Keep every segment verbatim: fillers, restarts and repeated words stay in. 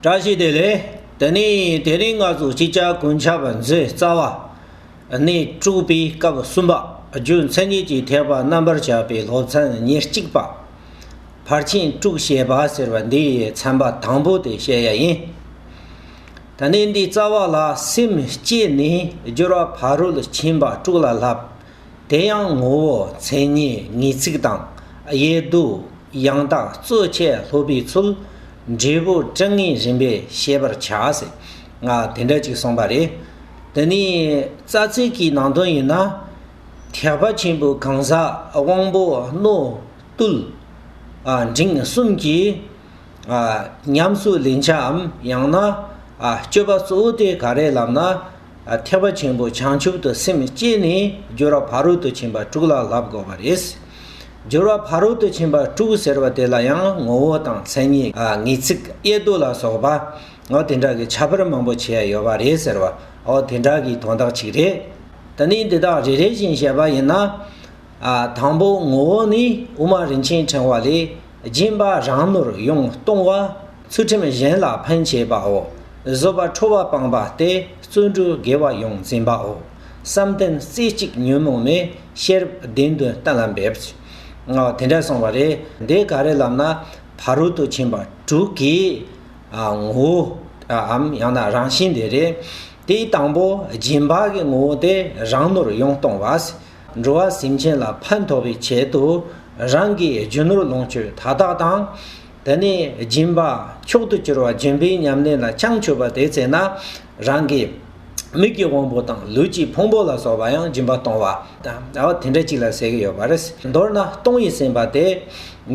བཀྲ་ཤིས་བདེ་ལེགས། དེ་ནས་དེ་རིང་ང་ཚོ་ཅིག་ཅར་དཀོན་ཆབ་མཛོད་རྩ་བ་ནས་དྲུག་པའི་སྐབས་གསུམ་པ། རྒྱུ་མཚན་ཉིད་ཀྱི་ཐེག་པ་རྣམ་པར་དཔྱད་པའི་སློབ་ཚན་ཉེར་གཅིག་པ། ཕར་ཕྱིན་དྲུག་བཤད་པ་ཟེར་བ་འདིའི་ཚན་པ་དང་པོ་དེ་བཤད་ཡ་ཡིན། ད་ནི་འདི་རྩ་བ་ལ་སེམས་བསྐྱེད་ནས་སྦྱོར་བ་ཕ་རོལ་ཕྱིན་པ་དྲུག་ལ་བསླབ། དེ་ཡང་ངོ་བོ་མཚན་ཉིད་ངེས་ཚིག་དང་དབྱེ་བསྡུ། ཡང་དག་གཙོ་ཆེ་སློབ་པའི་ཚུལ། འབྲས་བུ་དྲང་ངེས་རིམ་པས་བཤད་པར་བྱ་ཟེར། ང་དེ་འདྲ་ཅིག་གསུངས་པ་རེད། དེ་ནི་རྩ་ཚིག་གི་ནང་དོན་ཡིན་ན། ཐེག་པ་ཆེན་པོའི་གང་ཟག་དབང་པོ་རྣོ་རྟུལ། ཨ་འབྲིང་གསུམ་གྱིས། ཨ་ཉམས་སུ་ལེན་བྱའམ་ཡང་ན། ཨ་སྤྱོད་པ་གཙོ་བོ་དེ་ག་རེ་ལབ་ན། ཨ་ཐེག་པ་ཆེན་པོ་བྱང་ཆུབ་ཏུ་སེམས་བསྐྱེད་ནས་སྦྱོར་བ་ཕ་རོལ་ཏུ་ཕྱིན་པ་དྲུག་ལ་བསླབ་དགོས་པ་རེད། སྦྱོར་བ་ཕ་རོལ་ཏུ་ཕྱིན་པ་དྲུག་ཟེར་བ་དེ་ལ་ཡང་ངོ་བོ་དང་མཚན་ཉིད། ཨ་ངེས་ཚིག་དབྱེ་བསྡུ་ལ་སོགས་པ། འོ་དེ་འདྲ་གི་ཁྱད་པར་མང་པོ་ཕྱེ་ཡ་ཡོད་པ་རེད་ཟེར་བ། འོ་དེ་འདྲ་གི་དོན་དག་ཅིག་རེད། ད་ནི་འདི་དག་རེ་རེ་བཞིན་བཤད་པ་ཡིན་ན། ཨ་དང་པོ་ངོ་བོ་ནི་དབུ་མ་རིན་ཆེན་ཕྲེང་བ་ལས། སྦྱིན་པ་རང་ནོར་ཡོངས་གཏོང་བ། ཚུལ་ཁྲིམས་གཞན་ལ་ཕན་བྱེད་པའོ། བཟོད་པ་ཁྲོ་བ་སྤངས་པ་སྟེ། བརྩོན་འགྲུས་དགེ་བ་ཡོངས་འཛིན་པའོ། བསམ་གཏན་རྩེ་གཅིག་ཉོན་མོངས་མེད། ཤེས་རབ་བདེན་དོན་གཏན་ལ་འབེབས། ཨ་དེ་འདྲ་གསུངས་པ་རེད། འདི་ག་རེ་ལབ་ན། ཕ་རོལ་ཏུ་ཕྱིན་པ་དྲུག་གི་ཨ་ངོ་བོ་ཨམ་ཡང་ན་རང་བཞིན་དེ་རེད། དེའི་དང་པོ་སྦྱིན་པ་གི་ངོ་བོ་དེ་རང་ནོར་ཡོངས་གཏོང་བ། འགྲོ་བ་སེམས་ཅན་ལ་ཕན་ཐོགས་པའི་ཆེད་དུ་རང་གི་རྒྱུ་ནོར་ལོངས་སྤྱོད་མཐའ་དག་དང་། དེ་ནས་སྦྱིན་པ་མཆོག་ཏུ་གྱུར་པ་སྦྱིན་པའི་ཉམས་ལེན་ལ་བྱང་ཆུབ་པ་དེ་བཙལ་ན། རང་གི་མིག་གི་དབང་པོ་དང་ལུས་ཀྱི་ཕུང་པོ་ལ་སོགས་པ་ཡང་སྦྱིན་པ་གཏོང་བ། ཨ་དེ་འདྲ་ཅིག་ལ་ཟེར་གྱི་ཡོད་པ་རེད། མདོར་ན་གཏོང་བའི་སེམས་པ་དེ།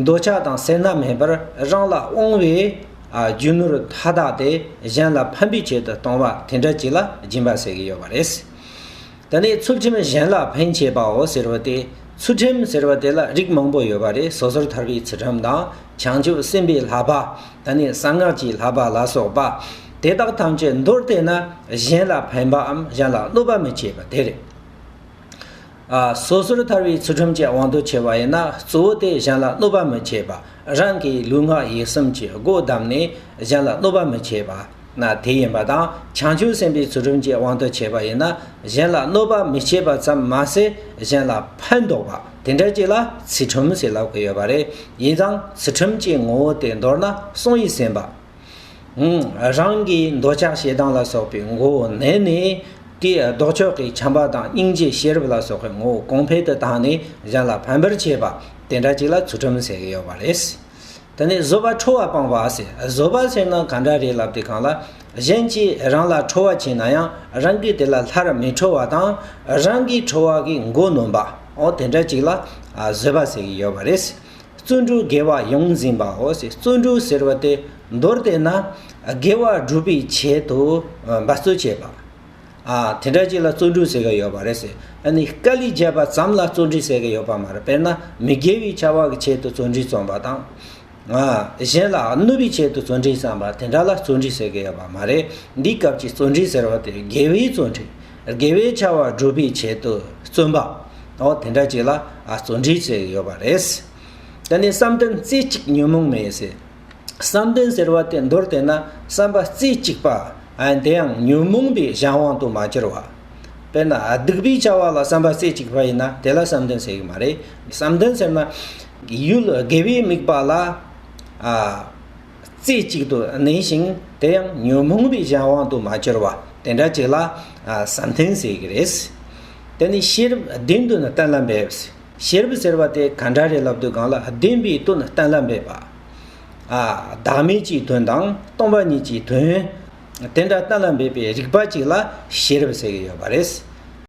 འདོད་ཆགས་དང་སེར་སྣ་མེད་པར་རང་ལ་དབང་བའི་ཨ་རྒྱུ་ནོར་མཐའ་དག་དེ་གཞན་ལ་ཕན་པའི་ཆེད་དུ་གཏོང་བ་དེ་འདྲ་ཅིག་ལ་སྦྱིན་པ་ཟེར་གྱི་ཡོད་པ་རེད། དེ་ནས་ཚུལ་ཁྲིམས་གཞན་ལ་ཕན་བྱེད་པའོ་ཟེར་བ་དེ། ཚུལ་ཁྲིམས་ཟེར་བ་དེ་ལ་རིགས་མང་པོ་ཡོད་པ་རེད། སོ་སོར་ཐར་པའི་ཚུལ་ཁྲིམས་དང་། བྱང་ཆུབ་སེམས་དཔའི་བསླབ་པ། དེ་ནས་གསང་སྔགས་ཀྱི་བསླབ་པ་ལ་སོགས་པ། དེ་དག་ཐམས་ཅད་མདོར་བསྡུས་ན་གཞན་ལ་ཕན་པའམ་གཞན་ལ་གནོད་པ་མི་བྱེད་པ་དེ་རེད། ཨ་སོ་སོར་ཐར་པའི་ཚུལ་ཁྲིམས་ཀྱི་དབང་དུ་བྱས་པ་ཡིན་ན། གཙོ་བོ་དེ་གཞན་ལ་གནོད་པ་མི་བྱེད་པ། རང་གི་ལུས་ངག་ཡིད་གསུམ་གྱི་སྒོ་བསྡམས་ནས་གཞན་ལ་གནོད་པ་མི་བྱེད་པ་ན་དེ་ཡིན་པ་དང་། བྱང་ཆུབ་སེམས་དཔའི་ཚུལ་ཁྲིམས་ཀྱི་དབང་དུ་བྱས་པ་ཡིན་ན། གཞན་ལ་གནོད་པ་མི་བྱེད་པ་ཙམ་མ་ཟད་གཞན་ལ་ཕན་འདོགས་པ་དེ་འདྲ་ཅིག་ལ་ཚུལ་ཁྲིམས་ཟེར་ལབ་ཀྱི་ཡོད་པ་རེད། ཡིན་ཙང་ཚུལ་ཁྲིམས་ཀྱི་ངོ་བོ་དེ་མདོར་ན་བསྲུང་བའི་སེམས་པ། ཨང་། རང་གི་འདོད་ཆགས་ཞེ་སྡང་ལ་སོགས་པའི་མགོ་བོ་མནན་ནས། དེའི་ལྡོག་ཕྱོགས་ཀྱི་བྱམས་པ་དང་སྙིང་རྗེ་ཤེས་རབ་ལ་སོགས་པའི་ངོ་བོ་གོང་འཕེལ་དུ་བཏང་ནས་གཞན་ལ་ཕན་པར་བྱེད་པ་དེ་འདྲ་ཅིག་ལ་ཚུལ་ཁྲིམས་ཟེར་གྱི་ཡོད་པ་རེད། དེ་ནས་བཟོད་པ་ཁྲོ་བ་སྤངས་པ་ཟེར། བཟོད་པ་ཟེར་ན་ག་འདྲ་རེད་ལབ་དུས་སྒང་ལ། གཞན་གྱིས་རང་ལ་ཁྲོ་བ་བྱས་ན་ཡང་རང་གིས་དེ་ལ་སླར་མི་ཁྲོ་བ་དང་། རང་གི་ཁྲོ་བ་གི་མགོ་གནོན་པ། འོ་དེ་འདྲ་ཅིག་ལ་ཨ་བཟོད་པ་ཟེར་གྱི་ཡོད་པ་རེད། བརྩོན་འགྲུས་དགེ་བ་ཡོངས་འཛིན་པའོ་ཟེར། བརྩོན་འགྲུས་ཟེར་བ་དེ་མདོར་བསྡུས་ན་དགེ་བ་སྒྲུབ་པའི་ཆེད་དུ་འབད་རྩོལ་བྱེད་པ། ཨ་དེ་འདྲ་ཅིག་ལ་བརྩོན་འགྲུས་ཟེར་གྱི་ཡོད་པ་རེད་ཟེར། ཨ་ནི་དཀའ་ལས་བརྒྱབ་པ་ཙམ་ལ་བརྩོན་འགྲུས་ཟེར་གྱི་ཡོད་པ་མ་རེད། དཔེར་ན་མི་དགེ་བའི་བྱ་བ་གི་ཆེད་དུ་བརྩོན་འགྲུས་བརྩམས་པ་དང་། ཨ་གཞན་ལ་གནོད་པའི་ཆེད་དུ་བརྩོན་འགྲུས་བརྩམས་པ་དེ་འདྲ་ལ་བརྩོན་འགྲུས་ཟེར་གྱི་ཡོད་པ་མ་རེད། འདིའི་སྐབས་ཀྱི་བརྩོན་འགྲུས་ཟེར་བ་དེ་དགེ་བའི་བརྩོན་འགྲུས། དགེ་བའི་བྱ་བ་སྒྲུབ་པའི་ཆེད་དུ་བརྩོན་པ། འོ་དེ་འདྲ་ཅིག་ལ་ཨ་བརྩོན་འགྲུས་ཟེར་གྱི་ཡོད་པ་རེད། དེ་ནས་བསམ་གཏན་རྩེ་གཅིག་ཉོན་མོངས་མེད་ཟེར། བསམ་གཏན་ཟེར་བ་དེ་མདོར་བསྡུས་ན་བསམ་པ་རྩེ་གཅིག་པ། ཨ་དེ་ཡང་ཉོན་མོངས་པའི་གཞན་དབང་དུ་མ་གྱུར་བ། དཔེར་ན་སྡིག་པའི་བྱ་བ་ལ་བསམ་པ་རྩེ་གཅིག་པ་ཡིན་ན་དེ་ལ་བསམ་གཏན་ཟེར་གྱི་མ་རེད། བསམ་གཏན་ཟེར་ན་ཡུལ་དགེ་བའི་དམིགས་པ་ལ་ཨ་རྩེ་གཅིག་ཏུ་གནས་ཤིང་དེ་ཡང་ཉོན་མོངས་པའི་གཞན་དབང་དུ་མ་གྱུར་བ་དེ་འདྲ་ཅིག་ལ་ཨ་བསམ་གཏན་ཟེར་གྱི་རེད། དེ་ནི་ཤེས་རབ་བདེན་དོན་གཏན་ལ་འབེབས། ཤེས་རབ་ཟེར་བ་དེ་ག་འདྲ་རེད་ལབ་དུས་སྒང་ལ་བདེན་པའི་དོན་གཏན་ལ་འབེབས་པ། ཨ་བདག་མེད་ཀྱི་དོན་དང་སྟོང་པ་ཉིད་ཀྱི་དོན། དེ་འདྲ་གཏན་ལ་འབེབས་པའི་རིགས་པ་གཅིག་ལ་ཤེས་རབ་ཟེར་གྱི་ཡོད་པ་རེད།